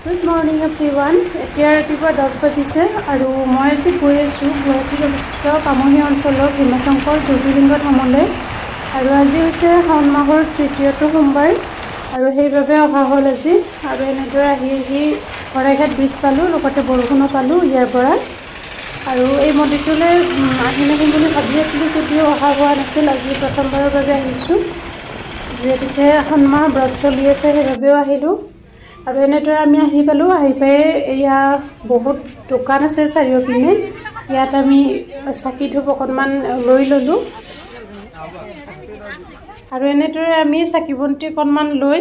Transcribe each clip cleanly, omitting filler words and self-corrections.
Good morning everyone. এতিয়া ৰাতিপুৱা 10 বাজিছে আৰু মই আজি গৈ আছোঁ গুৱাহাটীত অৱস্থিত পামহী অঞ্চলৰ ভীমাশংকৰ জ্যোতিৰ্লিংগ ধামলৈ। আৰু আজি হৈছে শাওণ মাহৰ তৃতীয়টো সোমবাৰ আৰু সেইবাবে অহা হ'ল আজি। আৰু এনেদৰে আহি আহি শৰাইঘাট ব্ৰিজ পালোঁ, লগতে বৰষুণো পালোঁ ইয়াৰ পৰা। আৰু এই মন্দিৰটোলৈ আহিম আহিম বুলি ভাবি আছিলোঁ যদিও অহা হোৱা নাছিল, আজি প্ৰথমবাৰৰ বাবে আহিছোঁ। যিহেতুকে শাওণ মাহ ব্ৰত চলি আছে সেইবাবেও আহিলোঁ। আৰু এনেদৰে আমি আহি পালোঁ। আহি পাই এয়া বহুত দোকান আছে চাৰিওপিনে, ইয়াত আমি চাকি ধূপ অকণমান লৈ ল'লোঁ। আৰু এনেদৰে আমি চাকি বন্তি অকণমান লৈ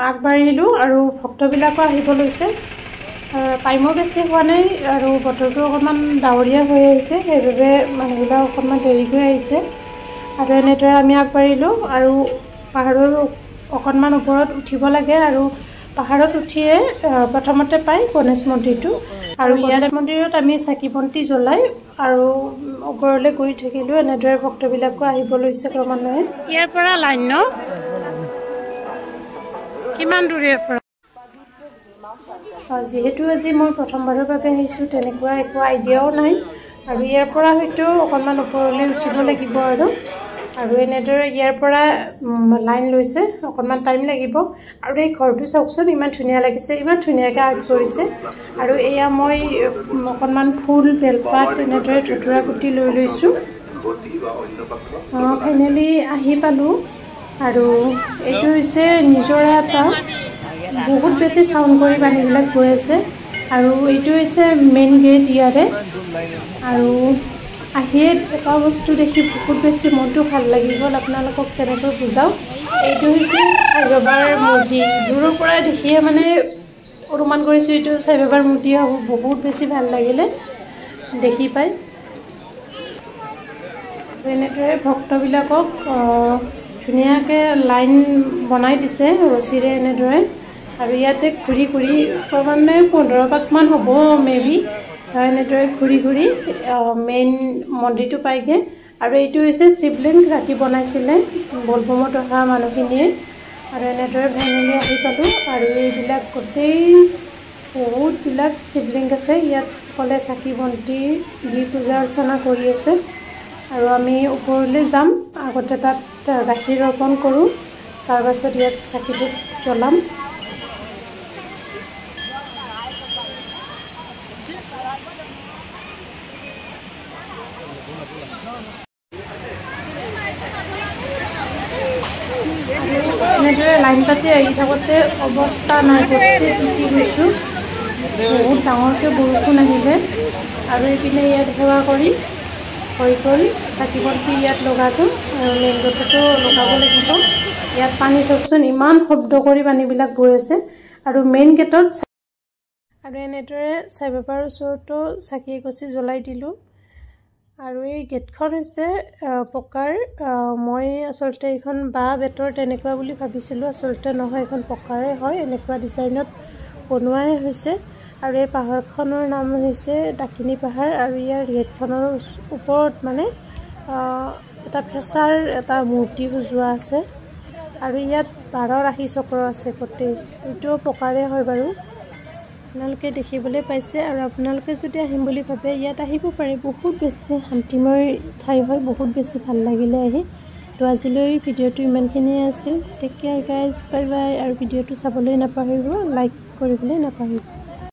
আগবাঢ়িলোঁ আৰু ভক্তবিলাকো আহিব লৈছে। টাইমো বেছি হোৱা নাই আৰু বতৰটো অকণমান ডাৱৰীয়া হৈ আহিছে, সেইবাবে মানুহবিলাক অকণমান দেৰিকৈ আহিছে। আৰু এনেদৰে আমি আগবাঢ়িলোঁ আৰু পাহাৰৰ অকণমান ওপৰত উঠিব লাগে। আৰু পাহাৰত উঠিয়ে প্ৰথমতে পাই গণেশ মন্দিৰটো। আৰু গণেশ মন্দিৰত আমি চাকি বন্তি জ্বলাই আৰু ওপৰলৈ গৈ থাকিলোঁ। এনেদৰে ভক্তবিলাকো আহিব লৈছে ক্ৰমান্বয়ে। ইয়াৰ পৰা লাইন ন কিমান দূৰ ইয়াৰ পৰা? যিহেতু আজি মই প্ৰথমবাৰৰ বাবে আহিছোঁ, তেনেকুৱা একো আইডিয়াও নাই। আৰু ইয়াৰ পৰা হয়তো অকণমান ওপৰলৈ উঠিব লাগিব। আৰু আৰু এনেদৰে ইয়াৰ পৰা লাইন লৈছে, অকণমান টাইম লাগিব। আৰু এই ঘৰটো চাওকচোন, ইমান ধুনীয়া লাগিছে, ইমান ধুনীয়াকৈ আৰ্ট কৰিছে। আৰু এয়া মই অকণমান ফুল বেলপাত এনেদৰে ধতুৰা গুটি লৈ লৈছোঁ। ফাইনেলি আহি পালোঁ। আৰু এইটো হৈছে নিজৰা এটা, বহুত বেছি চাউণ্ড কৰি পানীবিলাক গৈ আছে। আৰু এইটো হৈছে মেইন গেট ইয়াৰে। আৰু আহিয়ে এটা বস্তু দেখি বহুত বেছি মনটো ভাল লাগি গ'ল, আপোনালোকক কেনেকৈ বুজাওঁ। এইটো হৈছে চাইবাবাৰ মূৰ্তি। দূৰৰ পৰাই দেখিয়ে মানে অনুমান কৰিছোঁ এইটো চাইবাবাৰ মূৰ্তি হ'ব। বহুত বেছি ভাল লাগিলে দেখি পাই। এনেদৰে ভক্তবিলাকক ধুনীয়াকৈ লাইন বনাই দিছে ৰছীৰে এনেদৰে। আৰু ইয়াতে ঘূৰি ঘূৰি ক্ৰমান্বয়ে 15 পাকমান হ'ব মে বি, এনেদৰে ঘূৰি ঘূৰি মেইন মন্দিৰটো পাইগৈ। আৰু এইটো হৈছে শিৱলিংগ, ৰাতি বনাইছিলে বলবমত অহা মানুহখিনিয়ে। আৰু এনেদৰে ফাইনেলি আহি পালোঁ। আৰু এইবিলাক গোটেই বহুতবিলাক শিৱলিংগ আছে ইয়াত, সকলোৱে চাকি বন্তি দি পূজা অৰ্চনা কৰি আছে। আৰু আমি ওপৰলৈ যাম, আগতে তাত গাখীৰ অৰ্পণ কৰোঁ, তাৰপাছত ইয়াত চাকি ধূপ জ্বলাম। এনেদৰে লাইন পাতি আহি থাকোঁতে অৱস্থা নাই, গোটেই তিতি গৈছোঁ। বহুত ডাঙৰকৈ বৰষুণ আহিলে। আৰু এইপিনে ইয়াত সেৱা কৰি হৈ গ'ল, চাকি বন্তি ইয়াত লগালোঁ আৰু মেইন গেটতো লগাব লাগিব। ইয়াত পানী চাওকচোন, ইমান শব্দ কৰি পানীবিলাক গৈ আছে। আৰু মেইন গেটত আৰু এনেদৰে চাইবাবাৰ ওচৰতো চাকি এগছি জ্বলাই দিলোঁ। আৰু এই গেটখন হৈছে পকাৰ। মই আচলতে এইখন বাঁহ বেতৰ তেনেকুৱা বুলি ভাবিছিলোঁ, আচলতে নহয়, এইখন পকাৰে হয়, এনেকুৱা ডিজাইনত বনোৱাই হৈছে। আৰু এই পাহাৰখনৰ নাম হৈছে ডাকিনী পাহাৰ। আৰু ইয়াৰ গেটখনৰ ওপৰত মানে এটা ফেঁচাৰ এটা মূৰ্তি সজোৱা আছে। আৰু ইয়াত 12 ৰাশি চক্ৰ আছে গোটেই, এইটোও পকাৰে হয় বাৰু, আপোনালোকে দেখিবলৈ পাইছে। আৰু আপোনালোকে যদি আহিম বুলি ভাবে ইয়াত আহিব পাৰে, বহুত বেছি শান্তিময় ঠাই হয়, বহুত বেছি ভাল লাগিলে আহি। তো আজিলৈ ভিডিঅ'টো ইমানখিনিয়ে আছিল। Take care guys, bye bye. আৰু ভিডিঅ'টো চাবলৈ নাপাহৰিব, লাইক কৰিবলৈ নাপাহৰিব।